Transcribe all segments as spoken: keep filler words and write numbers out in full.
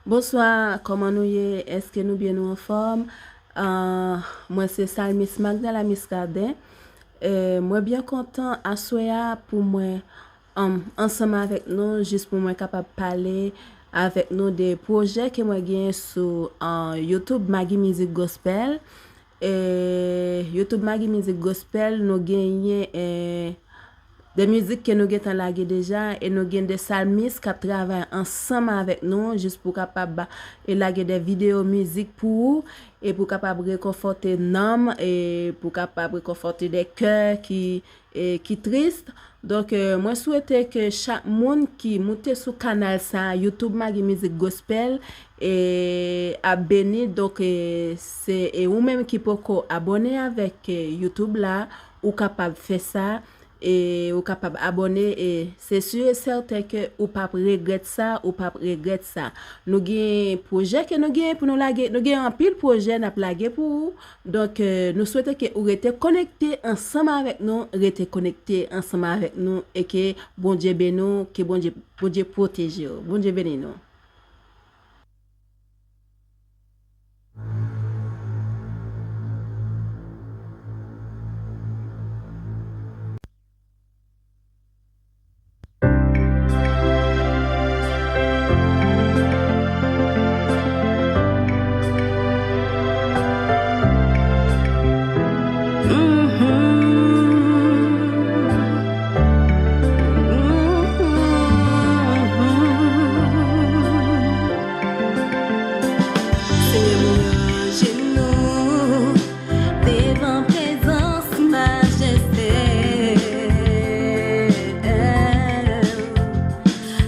Bonswa, kòman nou ye? Èske nou byen, nou anfòm? Ah, mwen se Salmis Magdala Muscadin. Eh, mwen byen kontan aswè a pou mwen, um, ansanm avèk nou, jis pou mwen kapab pale avèk nou de pwojè ke mwen genyen sou, ah, YouTube, Maggie Music Gospel. Eh, YouTube, Maggie Music Gospel, nou genyen, eh, de mizik ke nou gentan lage deja, e nou gen de salmis k ap travay ansanm avèk nou, jis pou kapab, e lage de videyo mizik pou ou, e pou kapab rekonfòte nanm, e pou kapab rekonfòte de kè ki, e ki tris. Donk, e, mwen swete ke chak moun ki moute sou kanal sa, YouTube Maggie Music Gospel, e ap beni. Donk, e, se, e ou menm ki poko abòne avèk, e, YouTube la, ou kapab fè sa, e ou kapab abòne, e se si e sèten ke ou p ap regrèt sa, ou p ap regrèt sa. Nou gen pwojè ke nou gen pou nou lage, nou gen anpil pwojè n ap lage pou ou. Donk, e, nou swete ke ou rete konekte ansanm avèk nou, rete konekte ansanm avèk nou, e ke Bondye beni w, ke Bondye, Bondye pwoteje w. Bondye beni nou. Senyè, mwen ajenou devan prezans majeste.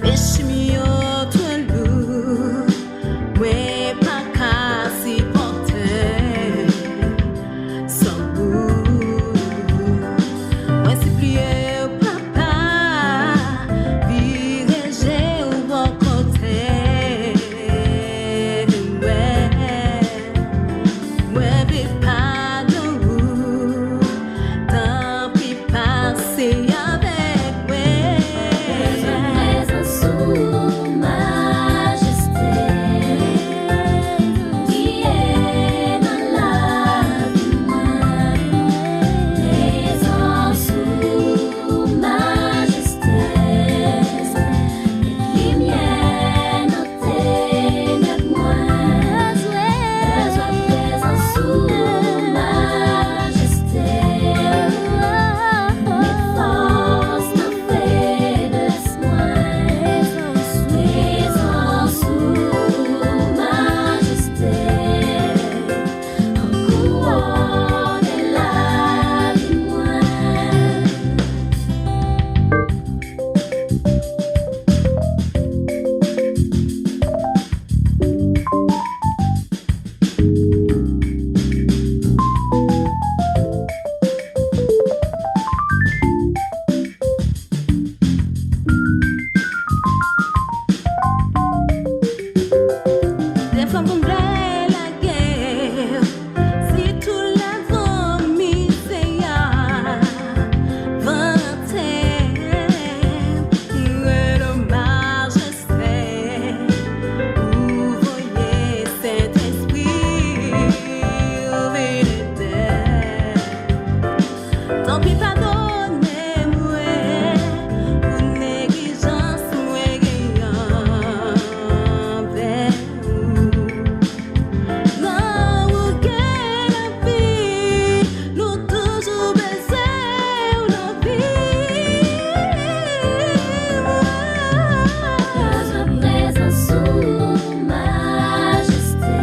Peche m yo twò lou, mwen pa ka sipòte. San ou, mwen sipliye w, Papa, vire je w bò kote mwen. Mwen vle padon ou, tanpri pase avèk mwen. Bezwen prezans ou, Majeste. Giye nan lavi mwen. Prezans ou, Majeste. Limyè nan tenèb mwen. Bezwen prezans ou, Majeste. Met fòs nan feblès mwen. Prezans ou, Majeste. An kouwone lavi mwen. Dèfwa m konn vle lage, sitou lè van mizè a vante m, rele w Majeste, ou voye Sentespri w vin ede m. Tanpri padone mwen pou neglijans mwen genyen anvè ou. Nan ou gen lavi, nou toujou bezwen w nan vi mwen. Bezwen prezans ou, Majeste.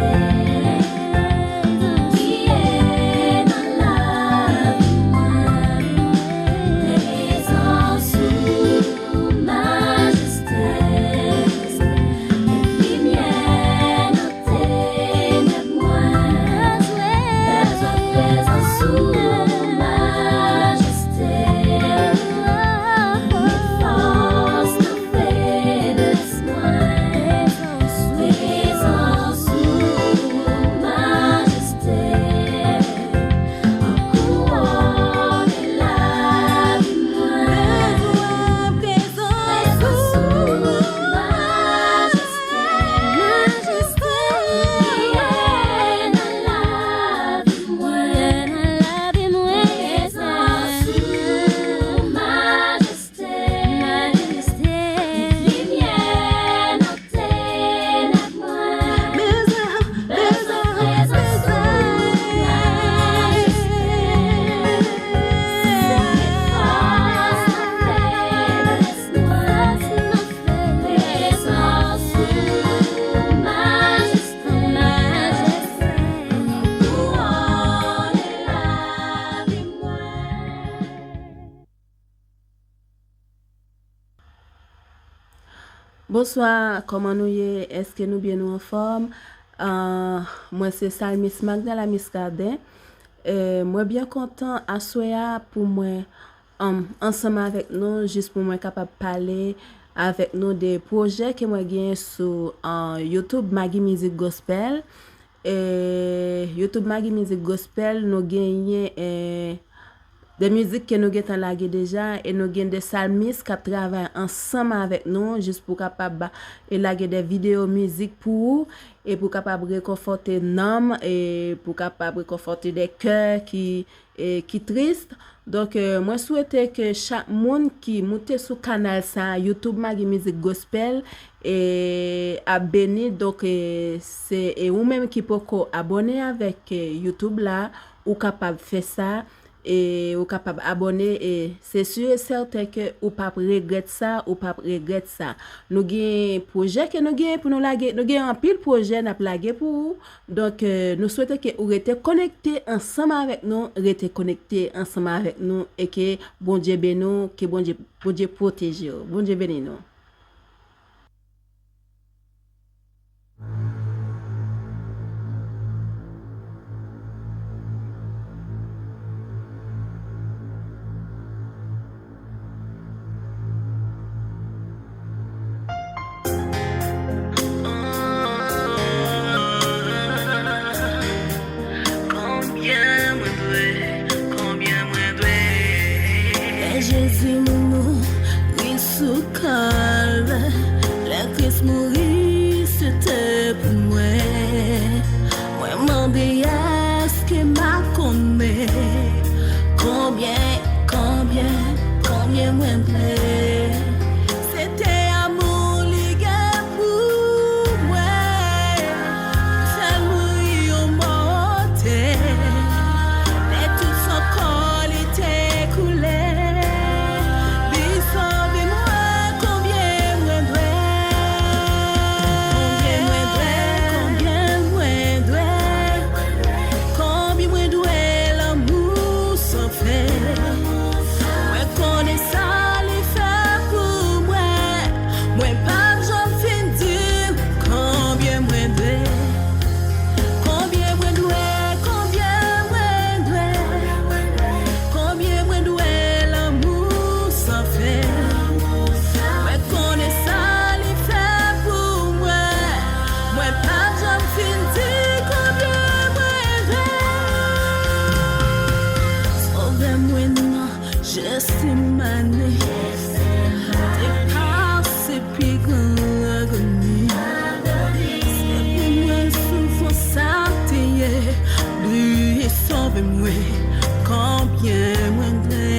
Giye nan lavi mwen. Prezans ou, Majeste. Limyè nan tenèb mwen. Bezwen prezans ou, Majeste. Met fòs nan feblès mwen. Prezans ou, Majeste. An kouwone lavi mwen. Bezwen prezans ou, Majeste. Bonswa, kòman nou ye? Èske nou byen, nou anfòm? Ah, mwen se Salmis Magdala Muscadin. Eh, mwen byen kontan aswè a pou mwen, um, ansanm avèk nou, jis pou mwen kapab pale avèk nou de pwojè ke mwen genyen sou, ah, YouTube, Maggie Music Gospel. Eh, YouTube Maggie Music Gospel, nou genyen, eh, de mizik ke nou gentan lage deja, e nou gen de salmis k ap travay ansanm avèk nou, jis pou kapab, e lage de videyo mizik pou ou, e pou kapab rekonfòte nanm, e pou kapab rekonfòte de kè ki, e ki tris. Donk, eh, mwen swete ke chak moun ki moute sou kanal sa, YouTube Maggie Music Gospel, e ap beni. Donk, e se, e ou menm ki poko abòne avèk, e YouTube la, ou kapab fè sa, e ou kapab abòne, e se si e sèten ke ou p ap regrèt sa, ou p ap regrèt sa. Nou gen pwojè ke nou gen pou nou lage, nou gen anpil pwojè n ap lage pou ou. Donk, e nou swete ke ou rete konekte ansanm avèk nou, rete konekte ansanm avèk nou, e ke Bondye beni w, ke Bondye, Bondye pwoteje w. Bondye beni nou. Konbyen mwen dwe? Konbyen mwen dwe? Lè Jezi mouri sou kalvè, lè Kris mouri, se te pou mwen. Mwen mande, èske m a konnen konbyen, konbyen, konbyen mwen dwe? Se te amou li gen pou mwen. Fè l mouri yon mò otè. Lè tout san kò li te koule, li sove mwen. Konbyen mwen dwe? Konbyen mwen dwe? Konbyen mwen dwe? Konbyen mwen dwe lanmou san fen? Mwen konnen sa li fè pou mwen. Mwen p ap janm fin di l konbyen mwen dwe. Konbyen mwen dwe? Konbyen mwen dwe? Konbyen mwen dwe lanmou san fen? Mwen konnen sa li fè pou mwen. Mwen p ap janm fin di konbyen mwen dwe. Sovè mwen nan Jetsemane te pase pi gran agoni. Se pou mwen soufrans sa te ye. Li sove mwen. Konbyen mwen dwe?